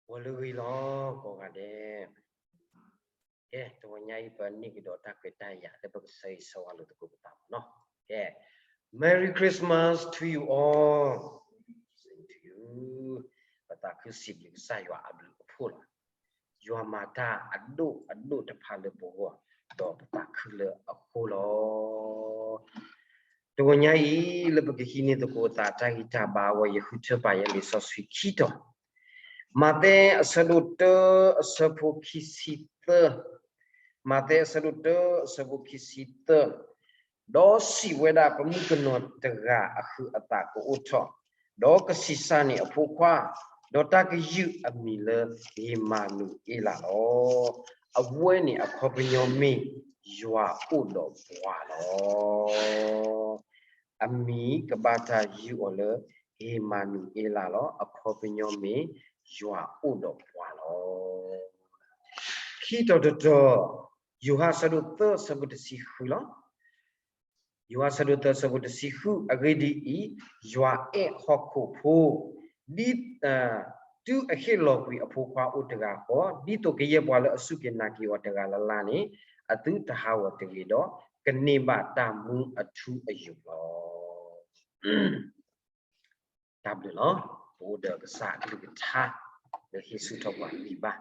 ဂီၤလၢအဂ့ၤလီၤ ကိးဂၤဒဲး, ကဲ တဂီၤညါအံၤ ပန့ၢ်ကဒီးတၢ်ခွဲးတၢ်ယာ်လၢပကဆၢဂ့ၤဆၢဝါလိာ်သကိးပသးမ့ၢ်နီၤ, ကဲ Merry Christmas to you all, same to you, ပသးခုစံးဘျုးကစၢ်ယွၤအဘျုးအဖှိၣ်လီၤ, ယွၤမၤတၢ်အဒိၣ်အဒိၣ်တဖၣ်လၢပဂီၢ်, ဒီးပသးခုလၢအဃိလီၤ. တဂီၤညါအံၤ လၢပကဟံးန့ၢ်သကိးသးတၢ်ဂံၢ်တၢ်ဘါအဂီၢ် ယဃုထၢပာ်ယဲလံာ်စီဆှံခံတီၤ, မးသဲအဆၢဒိၣ်တၢ အဆၢဖိခံဆံသၢ, မးသဲအဆၢဒိၣ်တၢ အဆၢဖိခံဆံသၢ, ဒီးစံးဝဲဒၣ်ပမုၣ်ကနီၤတဂၤအဟုးအသးကအိၣ်ထီၣ်, ဒီးကဆံးစၢ်န့ၢ်အဖိခွါ, ဒီးတၢ်ကယုၢ်အမံၤလၢဧ့မၤနူၤအ့လးလီၤ. အဝဲန့ၣ်အခီပညီမ့ၢ်ယွၤအိၣ်ဒီးပှၤလီၤ. အမံၤကဘၣ်တၢ်ယုၢ်အီၤလၢ ဧ့မၤနူၤအ့လးလီၤ. အခီပညီမ့ၢ် ယွၤအိၣ်ဒီးပှၤလီၤ. ခံတီၤတတီၤ, ယိၤဟၣ်အဆၢဒိၣ်သၢ အဆၢဖိတဆံဃုလီၤ. ယိၤဟၣ်အဆၢဒိၣ်သၢ အဆၢဖိတဆံဃု, အဂ့ၢ်ဒ်အံၤ, ယွၤအဲၣ်ဟီၣ်ခိၣ်ဖိ, ဒ် တုၤအဟ့ၣ်လီၤကွံာ်အဖိခွါအိၣ်တဂၤဃီ, ဒ်သိးကယဲၢ်ပှၤလၢအစူၢ်က့ၤနာ်က့ၤအီၤတဂၤလၢ်လၢ်န့ၣ်, အသုတဟးဂီၤတဂ့ၤဒီး, ကန့ၢ်ဘၣ်တၢ်မူအထူအယိာ်လီၤ. တၢ်ဘျုးလီၤ. ပအိၣ်ဒီးကစၢ်အကလုၢ်ကထါ လၢဟ့ၣ်ဆူၣ်ထီၣ်ပှၤဂံၢ်ဘါ.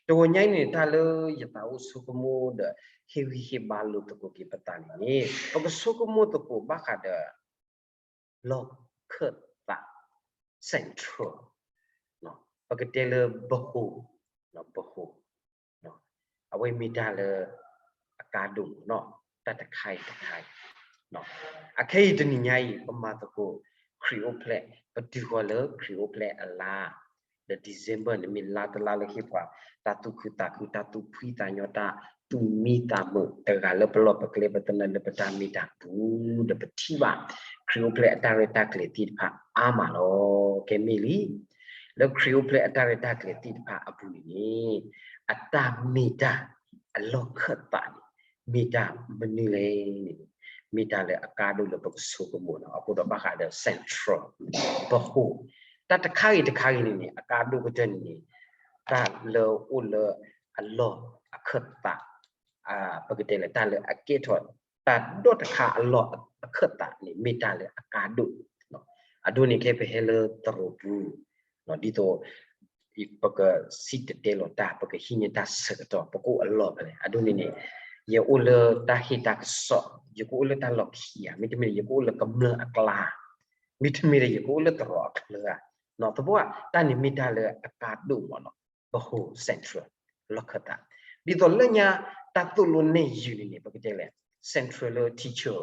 တဂီၤညါအံၤန့ၣ် တၢ်လၢယသးအိၣ်ဆိကမိၣ်ဒီး ဟ့ၣ်ဂံၢ်ဟ့ၣ်ဘါလိာ်သကိးက့ၤပသးန့ၣ်န့ၣ် ပကဆိကမိၣ်သကိးဘၣ်ဃးဒီး လီၢ်ခၢၣ်သး central, ပကတဲလၢ ဗဟို, ဗဟို, အဝဲမ့ၢ်တၢ်လၢအကါဒိၣ်မးနီၤ, တၢ်တခါအံၤတခါအံၤ, အခဲအံၤတနံၤညါအံၤ ပမၤသကိးခရံာ်အိၣ်ဖျဲၣ်, ပတုၤဃီၤလၢခရံာ်အိၣ်ဖျဲၣ်အလါ, ဒီး December န့ၣ်မ့ၢ်လါတလါလၢဟ့ၣ်ပှၤ တၢ်သူၣ်ခုသးခု, တၢ်သူၣ်ဖှံသးညီ, တၢ်သူၣ်မံသးမုာ်, တဂၤလၢပလီၢ်ပကျဲပသနၢၣ်လၢပတၢ်မ့ၢ်တၢ်တီဒီးပထံၣ်ဘၣ် ခရံာ်အိၣ်ဖျဲၣ်အတၢ်ရဲၣ်တၢ်ကျဲၤသ့ၣ်တဖၣ်အါမးလီၤ. ကဲမ့ၢ်လံ လၢခရံာ်အိၣ်ဖျဲၣ်အတၢ်ရဲၣ်တၢ်ကျဲၤသ့ၣ်တဖၣ်အပူၤန့ၣ်န့ၣ် အတၢ်မ့ၢ်တၢ် အလီၢ်ခၢၣ်သးန့ၣ် မ့ၢ်တၢ်မနုၤလဲၣ်န့ၣ် မ့ၢ်တၢ်လၢအကါဒိၣ်လၢပကဆိကမိၣ်နီၤ. အဃိဒီးဘၣ်ဃးဒီး central, ဗဟို, တၢ်တခါဂ့ၤတခါဂ့ၤန့ၣ်န့ၣ် အကါဒိၣ်ကတၢၢ်န့ၣ်န့ၣ် တၢ်လၢအိၣ်လၢအလီၢ်အခၢၣ်သး, ပကတဲလၢတၢ်လၢအကဲထီၣ် တၢ်ဒီးတခါအလီၢ်အခၢၣ်သးန့ၣ် မ့ၢ်တၢ်လၢအကါဒိၣ်. အဒိန့ၣ်ခဲပဟဲလၢသရိာ်ပူၤ, ဒ်သိး ပကစံၣ်တဲၤတဲလီၤတၢ်, ပကဟံးန့ၢ်တၢ်ဆၢကတီၢ်, ပကအိၣ်အလီၢ်ဖဲလဲၣ်. အဒိန့ၣ်န့ၣ် ယအိၣ်လၢတၢ်ဟ့ၣ်တၢ်ကစီၣ်, ယကအိၣ်လၢတၢ်လီၢ်ခံဧါ, မ့တမ့ၢ်ဒီး ယကအိၣ်လၢကမျၢၢ်အကျါ, မ့တမ့ၢ်ဒီး ယကအိၣ်လၢသရိာ်အချၢဧါ. သဘိ တၢ်န့ၣ်မ့ၢ်တၢ်လၢအကါဒိၣ်မးနီၤ, ဗဟို central, လီၢ်ခၢၣ်သး. ဒ်သိးလၢညါ တၢ်သိၣ်လိနဲၣ်ယုာ်န့ၣ်န့ၣ် ပကတဲလဲၣ် central လၢ teacher,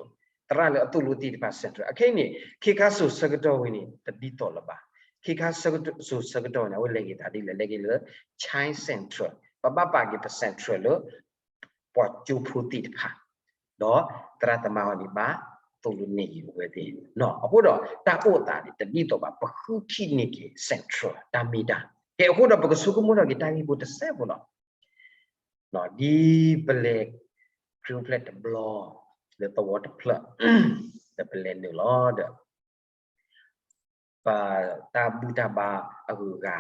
သရၣ်လၢအသိၣ်လိသ့ၣ်တဖၣ် central. အခဲအံၤန့ၣ် ခ့ခါစိၤဆၢကတီၢ်ဝဲန့ၣ် တဒ်သိးလၢၤဘၣ်. ခ့ခါစိၤဆၢကတီၢ်န့ၣ် အဝဲလဲၤက့ၤသးဒ်လဲၣ်, လဲၤက့ၤလၢ child central, ပဘၣ်ပာ်က့ၤပ central လၢ ပှၤကၠိဖိသ့ၣ်တဖၣ်, ဒီးသရၣ်သမါအီၤန့ၣ်ဘၣ်သိၣ်လိနဲၣ်ယုာ်အဝဲသ့ၣ်နီၤ. အဃိဒီးတၢ်အိၣ်သးန့ၣ် တဒ်သိးဘၣ်, ပဃုထံၣ်န့ၢ်က့ၤ central တၢ်မ့ၢ်တၢ်. ကဲ အဃိဒီးပကဆိကမိၣ်ထီၣ်က့ၤတၢ်ဂ့ၢ်ဖိတစဲးဖိလီၤ. ဒ်ပလဲၤခရံာ်အိၣ်ဖျဲၣ်တဘျီ လၢသဝီတဖျၢၣ် ဒီးပလဲၤနုာ်လီၤဒီး ပတၢ်ဘူၣ်တၢ်ဘါအဂုၤ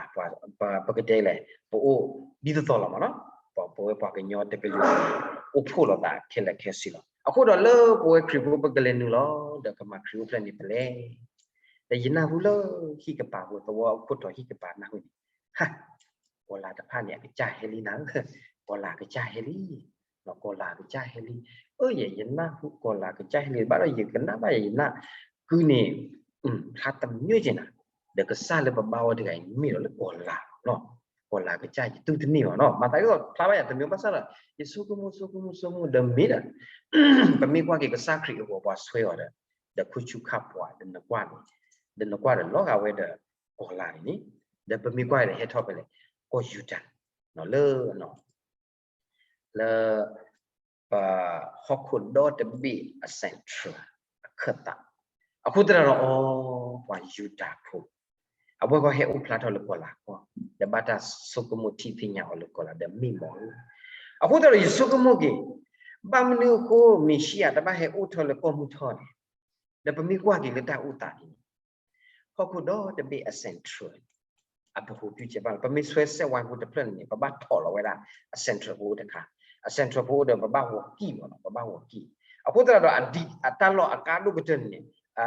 အဂၤ ပကတဲလဲၣ် ပအိၣ်ဒ်သိးသိးလီၤမးနီၤ. ပဝဲပှၤကညီတကလုာ် အိၣ်ဖှိၣ်လိာ်သးခဲလၢာ်ခဲဆ့လီၤ. အဃိဒီးလၢပဝဲခရံာ်ဖိပကလဲၤနုာ်လီၤ ဒီးကမၤခရံာ်အိၣ်ဖျဲၣ်န့ၣ် ပလဲၤ ဒီးယနၢ်ဟူလၢဟံၣ်ကပၤဖိ သဝီအခိၣ်တီဟံၣ်ကပၤနၢ်ဟူန့ၣ် ဟါ ကီၤလၤတဖၣ်န့ၣ် အကစၢ်ဟဲလံနၤဧၢ, ကီၤလၤအကစၢ်ဟဲလံ, ကီၤလၤအကစၢ်ဟဲလံ, အၢ ယဲ ယနၢ်ဟူကီၤလၤအကစၢ်ဟဲလံ ဘၣ်ဒီးယကနၣ်ဘၣ်ယဲ ယနၢ်ကုန့ၣ် ဖျါတမံၤက့ၤနၤ, ဒီးကစၢ်လၢပဘါဝဲတဂၤအံၤ မ့ၢ်ဒီးလၢကီၤလၤနီၤ, ကီၤလၤအကစၢ်ယတူၢ်တန့ၢ်ဘၣ်နီၤ, မၤသးဒ်သိးဖျါဘၣ်ယၤတမံၤဘၣ်ဆၣ်ဒီး ယဆိကမိၣ် ဆိကမိၣ် ဆိကမိၣ် ဒီးမ့ၢ်ဒီး ပမ့ၢ်ကွၢ်က့ၤကစၢ်ခရံာ်အဂီၤပှၤဆွဲအီၤဒီး ဒီးခူၣ်ဆူၣ်ခၣ်ပှၤ ဒီးနကွၢ်န့ၣ်, ဒီးနကွၢ်ဒီးလီၤဂာ်ဝဲဒီးကီၤလၤန့ၣ်န့ၣ်, ဒီးပမ့ၢ်ကွၢ်ဒီးဟဲထီၣ်ဖဲလဲၣ် ကီၢ်ယူဒၤ လၢ လၢ ပ ဟီၣ်ခိၣ်ဒီတဘ့ၣ်အ central အခၢၣ်သး, အဃိသတးဒီးအီၤ ပှၤယူဒၤဖိ အဝဲကီၢ်ဟဲအိၣ်ဖျါထီၣ်လၢကီၤလၤကီၢ်, ဒီးဘၣ်တၢ်ဆိကမိၣ်ထံၣ်သ့ၣ်ညါအီၤလၢကီၤလၤဒီးမ့ၢ်မီၢ်ဧၢ, အဃိသတးဒီးယဆိကမိၣ်က့ၤ ဘၣ်မနုၤအဃိ မ့ၣ်ၡံအၤတဘၣ်ဟဲအိၣ်ထီၣ်လၢကီၢ်မုၢ်ထီၣ်န့ၣ်, ဒီးပမ့ၢ်ကွၢ်က့ၤလၢတၢ်အိၣ်သးန့ၣ် ဟီၣ်ခိၣ်ဒီတဘ့ၣ်အ central န့ၣ် အပဟူးတုကဲဘၣ်လီၤ. ပမ့ၢ်ဆွဲစဲးဝါဖိတဖျၢၣ်န့ၣ်န့ၣ် ပဘၣ်ထီၣ်လီၤဝဲဒၣ် အ central ဖိအိၣ်တခါ, အ central ဖိအိၣ်ဒီးပဘၣ်ဂီၤကံၢ်မ့ၢ်နီၤ, ပဘၣ်ဂီၤကံၢ်. အဃိသတးဒီး အဒ်အတၢ်လီၢ်အကါဒိၣ်ကတၢၢ်န့ၣ်န့ၣ် အ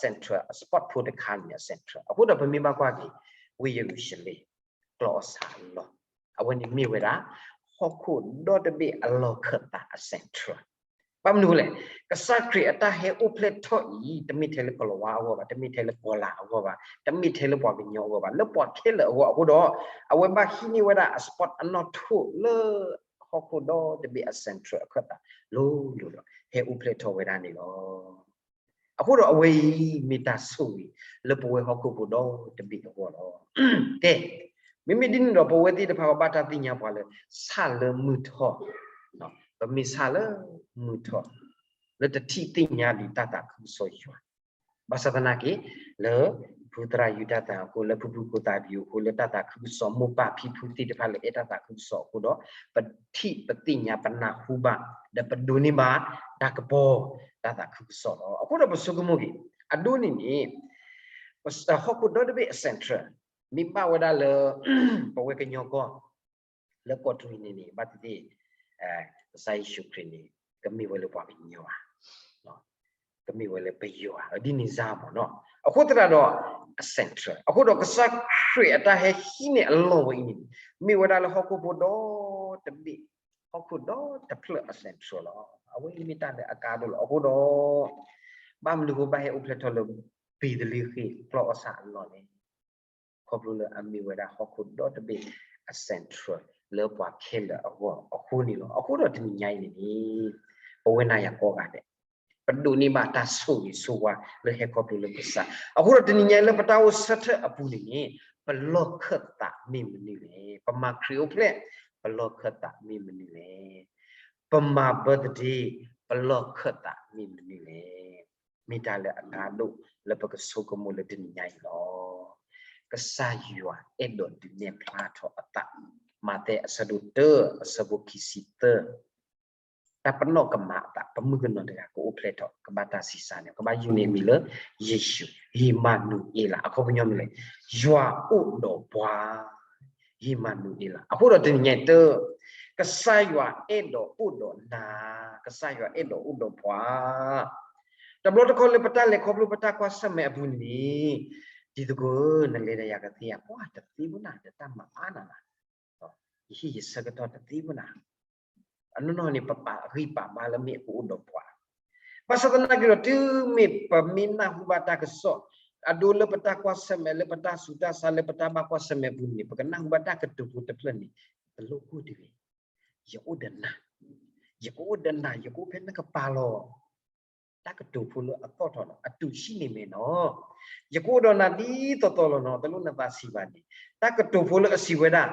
central spot ဖိတခါန့ၣ် အ central. အဃိဒီးပမ့ၢ်ဘၣ်ကွၢ်က့ၤ ဝ့ၢ်ယရူၤၡလ့ၣ် ကျီၢ်အီၣ်ဆၣ်အလီၢ်, အဝဲန့ၣ်မ့ၢ်ဝဲဒၣ် ဟီၣ်ခိၣ်ဒီတဘ့ၣ်အလီၢ်ခၢၣ်သးအ central. ဘၣ်မနုၤအဃိလဲၣ်, ကစၢ်ခရံာ်အတၢ်ဟဲအိၣ်ဖျဲၣ်ထီၣ်အံၤ တမ့ၢ်ထဲလၢကီၤလၤဝါအဂီၢ်ဘၣ်, တမ့ၢ်ထဲလၢကီၤလၤအဂီၢ်ဘၣ်, တမ့ၢ်ထဲလၢပှၤကညီအဂီၢ်ဘၣ်, လၢပှၤခဲလၢာ်အဂီၢ်. အဃိဒီး အဝဲဘၣ်ဟံးန့ၢ်ဝဲဒၣ်အ spot အနီၣ်ထိၣ်လၢ ဟီၣ်ခိၣ်ဒီတဘ့ၣ်အ central အခၢၣ်သး လိၤလိၤဒီး ဟဲအိၣ်ဖျဲၣ်ထီၣ်ဝဲဒၣ်န့ၣ်လီၤ. အဃိဒီးအဝဲအံၤ မ့ၢ်တၢ်ဆိၣ်ဂ့ၤလၢပဝဲဟီၣ်ခိၣ်ဖိဒီတဘ့ၣ်အဂီၢ်လီၤ. ကဲ, မ့မ့ၢ်ဒ်န့ၣ်ဒီး ပဝဲသ့ၣ်တဖၣ် ပဘၣ်တၢ်သ့ၣ်ညါပှၤလၢ ဆၣ်လၢမုၢ်ထီၣ်, ပမ့ၢ်ဆၣ်လၢမုၢ်ထီၣ် လၢတထံၣ်သ့ၣ်ညါဒံးတၢ်သးခုကစီၣ်ယွၤ, ဘၣ်ဆၣ်သနာ်က့ လၢ ဖုသရၣ်ယူဒၤသၢၣ်အဃိ, လၢဖုဖုကိသးပူၤအဃိ, လၢတၢ်သးခုကစီၣ် မိၢ်ပၢ်ဖံဖုသ့ၣ်တဖၣ်လၢအဲၣ်တၢ်သးခုကစီၣ်အဃိဒီး ပထံၣ်ပသ့ၣ်ညါပနၢ်ဟူဘၣ် ဒီးပဒိးန့ၢ်ဘၣ်တၢ်ကပီၤ တၢ်သးခုကစီၣ်လီၤ. အဃိဒီးပဆိကမိၣ်က့ၤ အဒိန့ၣ်န့ၣ် ဟီၣ်ခိၣ်ဒီတဘ့ၣ်အ central မ့ၢ်ဘၣ်ဝဲဒၣ်လၢ ပဝဲကညီကီၢ် လၢကီၢ်တရံးန့ၣ်န့ၣ် ဘၣ်သ့ၣ်သ့ၣ် ကစၢ်ယ့ၣ်ၡူးခရံာ်န့ၣ် ကမ့ၢ်ဝဲလၢပှၤကညီဧါ, ကမ့ၢ်ဝဲလၢပယီၤဧါ, ဒ်န့ၣ်စ့ၢ်မ့ၢ်နီၤ. အဃိသတးဒီး အ central, အဃိဒီးကစၢ်ခရံာ်အတၢ်ဟဲဟံးန့ၢ်အလီၢ်ဝဲအံၤန့ၣ် မ့ၢ်ဝဲဒၣ်လၢဟီၣ်ခိၣ်ဖိဒီတဘ့ၣ်, ဟီၣ်ခိၣ်ဒီတဖျၢၣ်အ central လီၤ. အဝဲအံၤမ့ၢ်တၢ်လၢအကါဒိၣ်လီၤ. အဃိဒီး ဘၣ်မနုၤအဃိဘၣ်ဟဲအိၣ်ဖျဲၣ်ထီၣ်လၢ ဘ့းသလ့ဃ့ၣ် ကျီၢ်အီၣ်ဆၣ်အလီၢ်လဲၣ်. ခီဖျိလၢအမ့ၢ်ဝဲဒၣ်ဟီၣ်ခိၣ်ဒီတဘ့ၣ်အ central လၢပှၤခဲလၢာ်အဂီၢ်အဃိန့ၣ်လီၤ. အဃိဒီးတနံၤညါအံၤန့ၣ်န့ၣ် ပဝဲနၤယၤကိးဂၤဒဲး ပဒိးန့ၢ်ဘၣ်တၢ်ဆိၣ်ဂ့ၤဆိၣ်ဝါလၢဟဲခီဖျိလၢကစၢ်. အဃိဒီးတနံၤညါအံၤလၢပတၢ်အိၣ်ဆၢထၢၣ်အပူၤန့ၣ်န့ၣ် ပလီၢ်ခၢၣ်သးမ့ၢ်မနုၤလဲၣ်. ပမၤခရံာ်အိၣ်ဖျဲၣ် ပလီၢ်ခၢၣ်သးမ့ၢ်မနုၤလဲၣ်. ပမၤ birthday ပလီၢ်ခၢၣ်သးမ့ၢ်မနုၤလဲၣ်. မ့ၢ်တၢ်လၢအကါဒိၣ်လၢပကဆိကမိၣ်လၢတနံၤညါအံၤလီၤ. ကစၢ်ယွၤအဲၣ်ဒိးဒုးနဲၣ်ဖျါထီၣ်အသး, မးသဲအဆၢဒိၣ်တၢ အဆၢဖိခံဆံသၢ, တၢ်ပနီၣ်ကမၤအသး ပမုၣ်ကနီၤတဂၤကအိၣ်ဖျဲၣ်ထီၣ် ကဘၣ်တၢ်ဆံးစၢ်န့ၣ် ကဘၣ်ယုၢ်န့ၢ်အမံၤလၢ ယ့ၣ်ၡူး, ဧ့မၤနူၤအ့လး, အခီပညီမနုၤလဲၣ်, ယွၤအိၣ်ဒီးပှၤ ဧ့မၤနူၤအ့လး. အဃိဒီးတနံၤညါအံၤတၢ, ကစၢ်ယွၤအဲၣ်ဒိးအိၣ်ဒီးနၤ, ကစၢ်ယွၤအဲၣ်ဒိးအိၣ်ဒီးပှၤ. တဘျီတခီၣ်လၢပတၢ်လဲၤခီဖျိပတၢ်ကွၢ်ဆၢၣ်မဲာ်အပူၤန့ၣ်, တံၤသကိးဧၢ, နလဲၤဒီးယၤကသ့ဧါ, ပှၤတသ့ဘၣ်နၤ, တၢ်မၤအါနၤနၤ, ယဟံၣ်ယဆၢကတီၢ်တသ့ဘၣ်နၤ. အနီၢ်နီၢ်န့ၣ် ပပာ်ဂံၢ်ပာ်ဘါလၢမ့ၢ်ကအိၣ်ဒီးပှၤ ဘၣ်ဆၣ်သနာ်က့ဒီး တုၤမ့ၢ်ပမ့ၢ်နၢ်ဟူဘၣ်တၢ်ကစီၣ်, အဒိလၢပတၢ်ကွၢ်ဆၢၣ်မဲာ် လၢပတၢ်ဆူးတၢ်ဆါ လၢပတၢ်ဘၣ်ကွၢ်ဆၢၣ်မဲာ်ပူၤန့ၣ် ပကနၢ်ဟူဘၣ်တၢ်ကတိၤဖိတဖျၢၣ်န့ၣ်, ပလိၣ်ကိၢ်တဂ့ၤ, ယအိၣ်ဒီးနၤ, ယကအိၣ်ဒီးနၤ, ယကအိၣ်ဖဲနကပၤလီၤ. တၢ်ကတိၤဖိလၢအသီၣ်ထီၣ်လီၤ, အတူၢ်ဆံးန့ၣ်မဲာ်နီၤ, ယကအိၣ်ဒီးနၤဒ်သိးသိးလီၤနီၤ, တလိၣ်နသးဆံးဘၣ်န့ၣ်, တၢ်ကတိၤဖိလၢအစံးဝဲဒၣ်,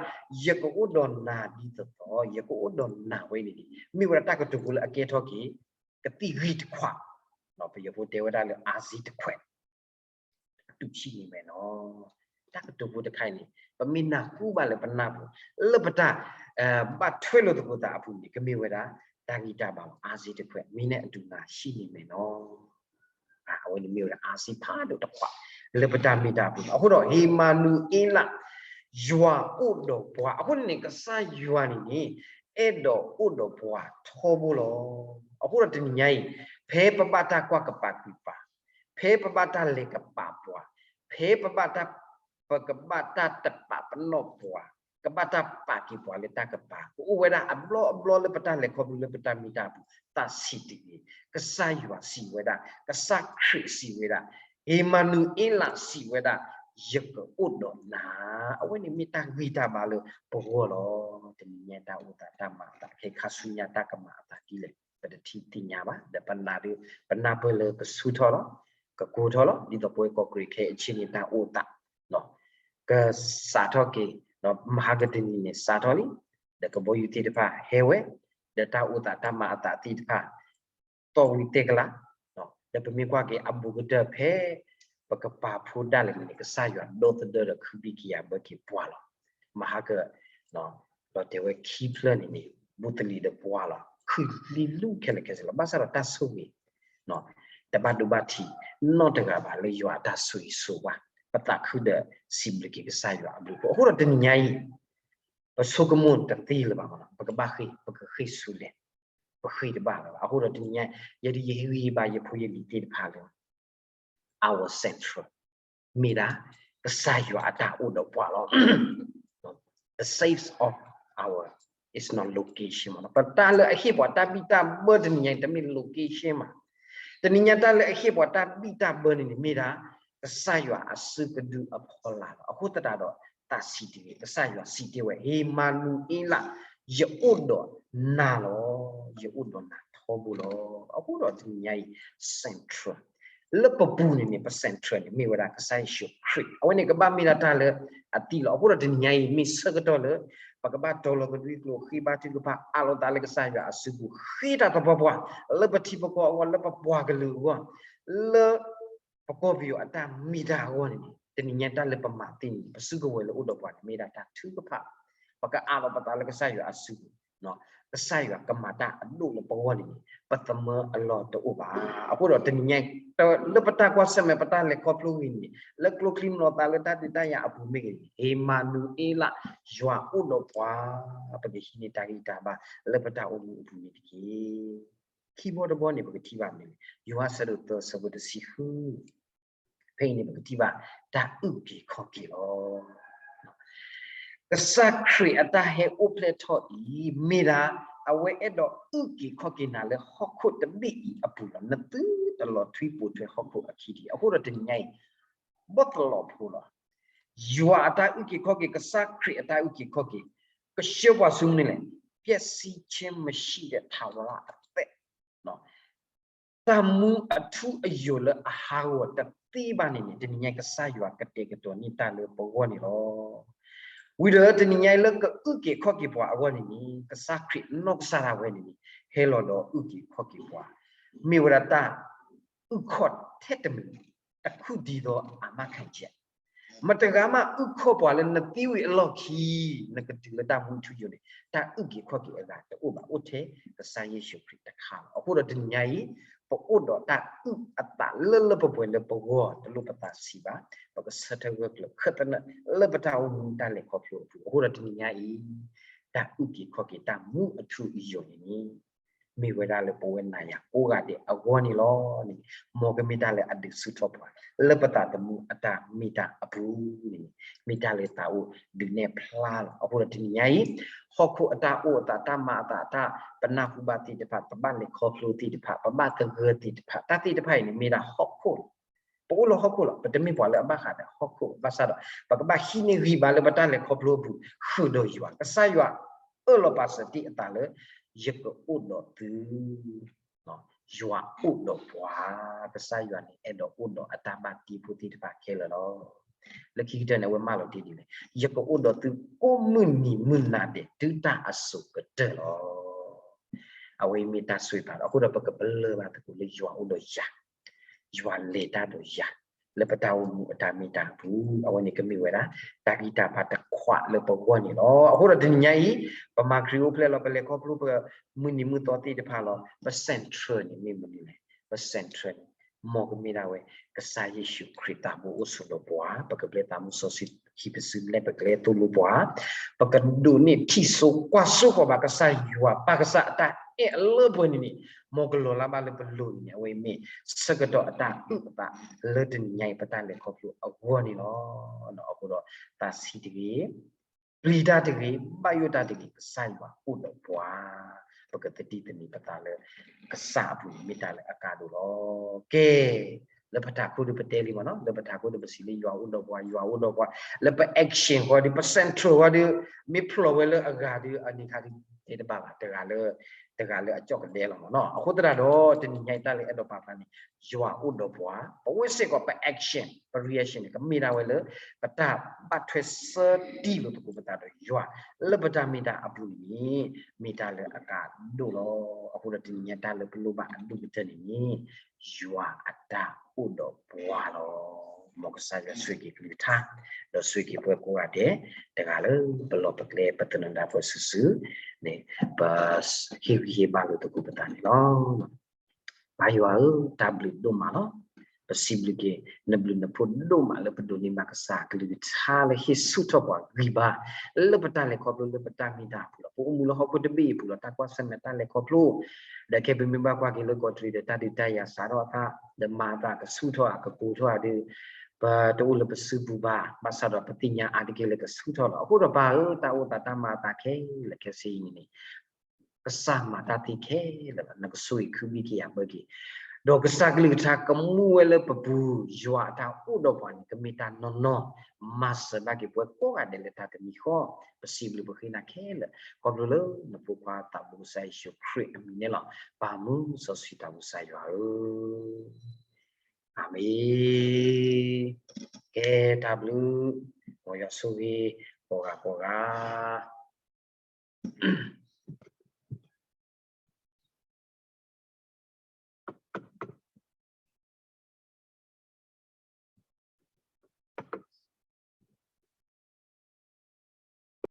ယကအိၣ်ဒီးနၤဒ်သိးသိး, ယကအိၣ်ဒီးနၤဝဲန့ၣ်န့ၣ် မ့ၢ်ဝဲဒၣ်တၢ်ကတိၤဖိလၢအကဲထီၣ်က့ၤ ကသံၣ်ဂံၢ်တခွး, ပယီၤဖိတဲဝဲဒၣ်လၢ အါစ့တခွဲး တူၢ်ဆံးန့ၣ်မဲာ်နီၤ. တၢ်ကတိၤဖိတခါအံၤန့ၣ် ပမ့ၢ်နၢ်ဟူဘၣ်လၢပနၢ်ပူၤ လၢပတၢ် ဘၣ်ထွဲလိာ်သကိးသးအပူၤန့ၣ် ကမ့ၢ်ဝဲဒၣ် တၢ်ဂံၢ်တၢ်ဘါလီၤ, အါစ့တခွဲး, မ့ၢ်နဲၣ်အဒုးနၤဆံးန့ၣ်မဲာ်နီၤ. အဝဲန့ၣ်မ့ၢ်ဝဲဒၣ်အါစ့ဖးဒိၣ်တခွး လၢပတၢ်မ့ၢ်တၢ်ပူၤလီၤ. အဃိဒီး ဧ့မၤနူၤအ့လး, ယွၤအိၣ်ဒီးပှၤ, အဃိန့ၣ်န့ၣ် ကစၢ်ယွၤန့ၣ်န့ၣ် အဲၣ်ဒိးအိၣ်ဒီးပှၤထီဘိလီၤ. အဃိဒီးတနံၤညါအံၤ ဖဲပဘၣ်တၢ်ကွၢ်ကပၤကွံာ်ပၤ, ဖဲပဘၣ်တၢ်လဲၤကပာ်ပှၤ, ဖဲပဘၣ်တၢ် ပကဘၣ်တၢ်တပာ်ပနီၣ်ပှၤ, ကဘၣ်တၢ်ပာ်က့ၤပှၤလၢတၢ်ကပၤ, ကအိၣ်ဝဲဒၣ်အဘျီအဘျီလၢပတၢ်လဲၤခီဖျိလၢပတၢ်မ့ၢ်တၢ်ပူၤ, သးဆံးတဂ့ၤ. ကစၢ်ယွၤစံးဝဲဒၣ်, ကစၢ်ခရံာ်စံးဝဲဒၣ်, ဧ့မၤနူၤအ့လးစံးဝဲဒၣ်, ယကအိၣ်ဒီးနၤ. အဝဲန့ၣ်မ့ၢ်တၢ်ဂံၢ်တၢ်ဘါလၢပဂီၢ်လီၤ. တနံၤညါတၢ်အိၣ်သးတၢ်မၤအသး ခဲခါဆူညါတၢ်ကမၤအသးဒ်လဲၣ် ပတထံၣ်သ့ၣ်ညါဘၣ်. ဒီးပနၢ်ဒုး ပနၢ်ပၢၢ်လၢကဆူၣ်ထီၣ်လီၤ, ကကိၢ်ထီၣ်လီၤ. ဒ်သိးပဝဲကီၢ်ကရံးခဲအံၤဆ့ၣ်န့ၣ် တၢ်အိၣ်သး ကစးထီၣ်က့ၤ, မဟါကတနံၤန့ၣ် စးထီၣ်လံ, ဒီးကဘီယူၤသ့ၣ်တဖၣ်ဟဲဝဲ, ဒီးတၢ်အိၣ်သးတၢ်မၤအသးသ့ၣ်တဖၣ် သီၣ်ဝံၤတဲကလး, ဒီးပမ့ၢ်ကွၢ်က့ၤအဘူးကတၢၢ်ဖဲ ပကပၤဖိဒၣ်လဲာ်န့ၣ် ကစၢ်ယွၤဒီသဒၢဒီးခုဘံၣ်ကယၤဘၢက့ၤပှၤလီၤ. မဟါက ဒီးတဲဝဲခံဖျၢၣ်န့ၣ်န့ၣ် ဘူးသလံၤဒီးပှၤလီၤ. ခုၣ်လံလူၢ်ခဲလၢာ်ခဲဆ့လီၤ. ဘၣ်ဆၣ်ဒီးတၢ်ဆိၣ်ဂ့ၤ တဘၣ်ဒိဘၣ်ထံးနီတဂၤဘၣ်လၢယွၤအတၢ်ဆိၣ်ဂ့ၤဆိၣ်ဝါ. ပသးခုဒီးစံးဘျုးက့ၤကစၢ်ယွၤအဘျုးအဖှိၣ်. အဃိဒီးတနံၤညါအံၤ ပဆိကမိၣ်တသ့လၢၤဘၣ်မး, ပကဘၣ်ဃ့ၢ်, ပကဃ့ၢ်ဆူလဲၣ်, ပဃ့ၢ်တဘၣ်လၢၤဘၣ်. အဃိဒီးတနံၤညါ ယဒုးယဟ့ၣ်ဂံၢ်ဟ့ၣ်ဘါယဖိယလံၤသ့ၣ်တဖၣ်လၢ our central မ့ၢ်ဒၣ် ကစၢ်ယွၤအတၢ်အိၣ်ဒီးပှၤလီၤ. The saves of our is not location မး. ပတၢ်လၢအဟ့ၣ်ပှၤတၢ်ဘံၣ်တၢ်ဘၢတနံၤညါ တမ့ၢ် location မး. တနံၤညါတၢ်လၢအဟ့ၣ်ပှၤတၢ်ဘံၣ်တၢ်ဘၢန့ၣ်န့ၣ် မ့ၢ်ဒၣ် ကစၢ်ယွၤအစုကဒုအဖီလာ်လီၤ. အဃိသတးဒီး သးစံးတဂ့ၤ, ကစၢ်ယွၤစံးတ့ၢ်ဝဲ, ဧ့မၤနူၤအ့လး, ယအိၣ်ဒီးနၤလီၤ. ယအိၣ်ဒီးနၤထီဘိလီၤ. အဃိဒီးတနံၤညါအံၤ central လၢပပူၤန့ၣ်န့ၣ် ပ central န့ၣ် မ့ၢ်ဝဲဒၣ်ကစၢ်ယ့ၣ်ၡူးခရံာ်, အဝဲန့ၣ်ကဘၣ်မ့ၢ်ဒၣ်တၢ်လၢအသံလီၤ. အဃိဒီးတနံၤညါအံၤ မ့ၢ်ဆၢကတီၢ်လၢ ပကဘၣ်တီၤလီၤကဒွံကျိာ်, ဃ့ဘါထုကဖၣ်, အးလီၤသးလၢကစၢ်ယွၤအစုပူၤ, ဃ့တၢ်သပှၢ်ပှၢ် လၢပထံပကီၢ်အဂီၢ်, လၢပပှၤကလုာ်အဂီၢ်, လၢ ပကီၢ်ပယီၤအတၢ်မ့ၢ်တၢ်အဂီၢ်န့ၣ်န့ၣ် တနံၤညါတၢ်လၢပမၤသ့န့ၣ် ပစုကဝဲၤလၢအိၣ်ဒီးပှၤန့ၣ် မ့ၢ်ဒၣ်တၢ်ထုကဖၣ်, ပကအးလီၤပသးလၢကစၢ်ယွၤအစုပူၤ, ကစၢ်ယွၤကမၤတၢ်အဒိၣ်လၢပဂီၢ်န့ၣ်န့ၣ် ပသမၢအလီၢ်တအိၣ်ဘၣ်. အဃိဒီးတနံၤညါ လၢပတၢ်ကွၢ်ဆၢၣ်မဲာ် ပတၢ်လဲၤခီဖျိဂ့ၤန့ၣ် လၢကျိချံမျိာ်သး လၢတၢ်ဒုးတၢ်ယၤအပူၤမ့ၢ်ဂ့ၤန့ၣ် ဧ့မၤနူၤအ့လး, ယွၤအိၣ်ဒီးပှၤ, ပကဟံးန့ၢ်တၢ်ဂံၢ်တၢ်ဘါ လၢပတၢ်အိၣ်မူအပူၤန့ၣ်တက့ၢ်. ခံဘီတဘီန့ၣ် ပကထံၣ်ဘၣ်မနုၤလဲၣ်, ယိၤဟၣ်အဆၢဒိၣ်သၢ အဆၢဖိတဆံဃု, ဖဲအံၤန့ၣ် ပကထံၣ်ဘၣ်တၢ်အုၣ်က့ၤခီၣ်က့ၤလီၤ. ကစၢ်ခရံာ်အတၢ်ဟဲအိၣ်ဖျဲၣ်ထီၣ်အံၤ မ့ၢ်ဒၣ် အဝဲအဲၣ်ဒိးအုၣ်က့ၤခီၣ်က့ၤနၤလၢဟီၣ်ခိၣ်တဘ့ၣ်အံၤအပူၤလီၤ. နသုတလီၤထွံပိာ်ထွဲဟီၣ်ခိၣ်အခံတဂ့ၤ. အဃိဒီးတနံၤညါအံၤ ဘီၣ်သလီၤဖိလီၤ. ယွၤအတၢ်အုၣ်က့ၤခီၣ်က့ၤ, ကစၢ်ခရံာ်အတၢ်အုၣ်က့ၤခီၣ်က့ၤ, ကဆှၢပှၤဆူမနုၤလဲၣ်, ပျက်စီးခြင်းမရှိတဲ့ ထာဝရအသက် တၢ်မူအထူအယိာ်လၢအဟးဂီၤတသ့ဘၣ်န့ၣ်န့ၣ် တနံၤညါကစၢ်ယွၤကတဲာ်ကတီၤန့ၢ်တၢ်လၢပဂီၢ်န့ၣ်လီၤ. ဝံၤဒီးတနံၤညါအံၤလၢကအုၣ်က့ၤခီၣ်က့ၤပှၤအဂီၢ်န့ၣ်န့ၣ် ကစၢ်ခရံာ်နီၢ်ကစၢ်ဒၣ်ဝဲန့ၣ်န့ၣ် ဟဲလီၤဒီးအုၣ်က့ၤခီၣ်က့ၤပှၤ, မ့ၢ်ဝဲဒၣ်တၢ်အုၣ်ခီၣ်ထဲတမံၤ, တခုတည်းသော အာမခံချက် မတဂၤမးအုၣ်ခီၣ်ပှၤလၢနသံဝံၤအလီၢ်ခံ နကတုၤလၢတၢ်မူထူယိာ်န့ၣ် တၢ်အုၣ်က့ၤခီၣ်က့ၤအဂၤတအိၣ်ဘၣ်, အိၣ်ထဲကစၢ်ယ့ၣ်ၡူးခရံာ်တခါလီၤ. အဃိဒီးတနံၤညါအံၤ ပအိၣ်ဒီးတၢ်အုၣ်အသးလၢလၢပှဲၤပှဲၤလၢပဂီၢ် တလိၣ်ပသးဆံးဘၣ်, ပကဆၢထၢၣ်ဂၢၢ်ကျၢၤခၢၣ်သနၢၣ်လၢပတၢ်အိၣ်မူတၢ်လဲၤခီဖျိအပူၤ. အဃိဒီးတနံၤညါအံၤ တၢ်အုၣ်က့ၤခီၣ်က့ၤတၢ်မူအထူအယိာ်န့ၣ်န့ၣ် မ့ၢ်ဝဲဒၣ်လၢပဝဲနၤယၤကိးဂၤဒဲးအဂီၢ်န့ၣ်လီၤန့ၣ်, မ်ကမ့ၢ်တၢ်လၢအဒုးဆူၣ်ထီၣ်ပှၤ လၢပသးသမူအတၢ်မ့ၢ်တၢ်အပူၤန့ၣ်န့ၣ် မ့ၢ်တၢ်လၢသးအိၣ်ဒုးနဲၣ်ဖျါလီၤ. အဃိဒီးတနံၤညါအံၤ ဟီၣ်ခိၣ်အတၢ်အိၣ်အသး တၢ်မၤအသး တၢ်ပနၢ်ဟူဘၣ်သ့ၣ်တဖၣ် ပဘၣ်လဲၤခီဖျိသ့ၣ်တဖၣ် ပဘၣ်သဂၢၢ်သ့ၣ်တဖၣ် တၢ်သ့ၣ်တဖၣ်အံၤန့ၣ် မ့ၢ်ဒၣ်ဟီၣ်ခိၣ်လီၤ. ပအိၣ်လၢဟီၣ်ခိၣ်လီၤ. ပတမ့ၢ်ပှၤလၢအဘၣ်ဃးဒီးဟီၣ်ခိၣ်ဘၣ်ဆၣ်ဒီး ပကဘၣ်ဟံးန့ၢ်ဂံၢ်ဘါလၢပတၢ်လဲၤခီဖျိအပူၤ ဃုာ်ဒီးယွၤ. ကစၢ်ယွၤအၢၣ်လီၤပာ်စၢၤတ့ၢ်အသးလၢ ယကအိၣ်ဒီးသု ယွၤအိၣ်ဒီးပှၤ, ကစၢ်ယွၤန့ၣ် အဲၣ်ဒိးအိၣ်ဒီးအတၢ်ဘၣ်တ့ဖိသ့ၣ်တဖၣ်ခဲလၢာ်လီၤ. လၢခံကတၢၢ်န့ၣ် အဝဲမၢလီၤတ့ၢ်ဒ်လဲၣ်, ယကအိၣ်ဒီးသုကိးမုၢ်နံၤမုၢ်နၤဒဲး တုၤတၢ်အစိၤကတၢၢ်လီၤ. အဝဲအံၤမ့ၢ်တၢ်ဆိၣ်ဂ့ၤဘၣ်ဒီး အဃိဒီးပကပလၢၢ်ဘၣ်သကိးလၢယွၤအိၣ်ဒီးယၤ ယွၤလဲၤတၢ်ဒီးယၤ လၢပတၢ်အိၣ်မူအတၢ်မ့ၢ်တၢ်အပူၤ, အဝဲန့ၣ်ကမ့ၢ်ဝဲဒၣ် တၢ်ဂံၢ်တၢ်ဘါတခွးလၢပဂီၢ်န့ၣ်လီၤ. အဃိဒီးတနံၤညါအံၤ ပမၤခရံာ်အိၣ်ဖျဲၣ်လီၤ ပလဲၤခီဖျိပမုၢ်နံၤမုၢ်သီသ့ၣ်တဖၣ်လီၤ. ပ central န့ၣ်မ့ၢ်မနုၤလဲၣ်, ပ central န့ၣ် မ်ကမ့ၢ်ဒၣ်ဝဲ ကစၢ်ယ့ၣ်ၡူးခရံာ်သးဘိအိၣ်ဆိးဒီးပှၤ, ပကပျဲသးမူစီဆှံခံပစုနဲၣ်ပကျဲသိၣ်လိပှၤ, ပကဒိးန့ၢ်ထံၣ်စိကွၢ်စိဃီၤဘၣ်ကစၢ်ယွၤပၢ်ကစၢ်အတၢ်အဲၣ်အလၢပှဲၤန့ၣ်န့ၣ် မ်ကလီၤလၢ်ဘၣ်လၢပလိၤန့ၣ်န့ၣ် အဝဲမ့ၢ်ဆၢကတီၢ်အတၢ်အုၣ်အသး လၢတနံၤညါအံၤပတၢ်လဲၤခီဖျိအဂီၢ်န့ၣ်လီၤ. အဃိဒီးသးဆံးတဂ့ၤ, ပျံၤတၢ်တဂ့ၤ, ဘၣ်ယိၣ်တၢ်တဂ့ၤ, ကစၢ်ယွၤအိၣ်ဒီးပှၤ, ပကသဒံးသန့ၤပသးလၢ ကစၢ်အပူၤန့ၣ်မ့ၢ်တၢ်လၢအကါဒိၣ်လီၤ. ကဲ လၢပထးခိၣ်ဒီးပတဲလံမ့ၢ်နီၤ, လၢပထးခိၣ်ဒီးပစံးလၢယွၤအိၣ်ဒီးပှၤ, ယွၤအိၣ်ဒီးပှၤ, လၢပ action ဃီဒီး ပ central ဃီဒီး မ့ၢ်ဖျိးဝဲလၢအဂၤဒီး အန့ၣ်ခါဒီး တဲတဘၣ်ဘၣ်, တဂၤလၢ တဂၤလၢအကၠီၣ်ကဒဲလီၤမ့ၢ်နီၤ. အဃိသတးဒီး တနံၤညါအံၤတၢ်လၢအဲၣ်ဒိးပာ်ဖျါန့ၣ် ယွၤအိၣ်ဒီးပှၤ, ပဝဲစ့ၢ်ကီးပ action ပ reaction န့ၣ် ကမ့ၢ်ဒၣ်ဝဲလၢ ပတၢ်ဘၣ်ထွဲဆၢတံၢ်လိာ်သကိးပသးဒီးယွၤ လၢပတၢ်မ့ၢ်တၢ်အပူၤန့ၣ် မ့ၢ်တၢ်လၢအကါဒိၣ်လီၤ. အဃိဒီးတနံၤညါတၢ်လၢပလိၣ်ဘၣ်အဒိၣ်ကတၢၢ်န့ၣ်န့ၣ် ယွၤအတၢ်အိၣ်ဒီးပှၤလီၤ. မ်ကစၢ်ယွၤဆိၣ်ဂ့ၤကလုၢ်ကထါ, ဒီးဆိၣ်ဂ့ၤပှၤကိးဂၤဒဲး, တဂၤလၢပလီၢ်ပကျဲ ပသနၢၣ်ဒၣ်ပှၤစုာ်စုာ်န့ၣ် ပဟ့ၣ်ဂံၢ်ဟ့ၣ်ဘါလိာ်သကိးပသးန့ၣ်လီၤ. ပၢ်ယွၤဧၢ, တၢ်ဘျုးဒိၣ်မးလီၤ. ပစံးဘျုးက့ၤ နဘျုးနဖှိၣ်ဒိၣ်မးလၢပဒိးန့ၢ်ဘၣ်ကစၢ်အကလုၢ်ကထါလၢဟ့ၣ်ဆူၣ်ထီၣ်ပှၤဂံၢ်ဘါ လၢပတၢ်လဲၤခီဖျိလၢပတၢ်မ့ၢ်တၢ်အပူၤလီၤ. ပအိၣ်မူလၢဟီၣ်ခိၣ်တဘ့ၣ်အံၤအပူၤလီၤ. တၢ်ကွၢ်ဆၢၣ်မဲာ်တၢ်လဲၤခီဖျိ ဒီးခဲပမ့ၢ်ဘၣ်ကွၢ်က့ၤလၢကီးတရံးဒီးတၢ်ဒုးတၢ်ယၤစးထီၣ်အသး ဒီးမၤအသးကဆူၣ်ထီၣ်အကပူၤထီၣ်အဒုး ပတအိၣ်လၢပစုပူၤဘၣ်. ဘၣ်ဆၣ်ဒီးပသ့ၣ်ညါအါတက့ၢ်လၢကဆူၣ်ထီၣ်လီၤ. အဃိဒီးပၢ်ဧၢ တၢ်အိၣ်သးတၢ်မၤအသးခဲလၢာ်ခဲဆ့အံၤန့ၣ် ကစၢ်မၤတၢ်သ့ခဲလၢာ်လီၤ. နကဆိၣ်ဂ့ၤခုဘံၣ်က့ၤယၤဘၢက့ၤ ဒီးကစၢ်ကလုၢ်ကထါကမူဝဲလၢပပူၤ ယွၤအတၢ်အိၣ်ဒီးပှၤန့ၣ် ကမ့ၢ်တၢ်နီၢ်နီၢ် မၤစၢၤဘၣ်က့ၤပဝဲကိးဂၤဒဲးလၢတၢ်တမံၤဃီ ပစံးဘျုးပဃ့နၤခဲလၢာ် ခီဖျိလၢနဖိခွါသးဘိကစၢ်ယ့ၣ်ၡူးခရံာ်အမံၤန့ၣ်လီၤ. ပၢ်မုၢ်စီဆှံသးဘိကစၢ်ယွၤဧၢ အၤမ့ၣ်. ကဲတၢ်ဘျုး မ်ယွၤဆိၣ်ဂ့ၤ ကိးဂၤကိးဂၤ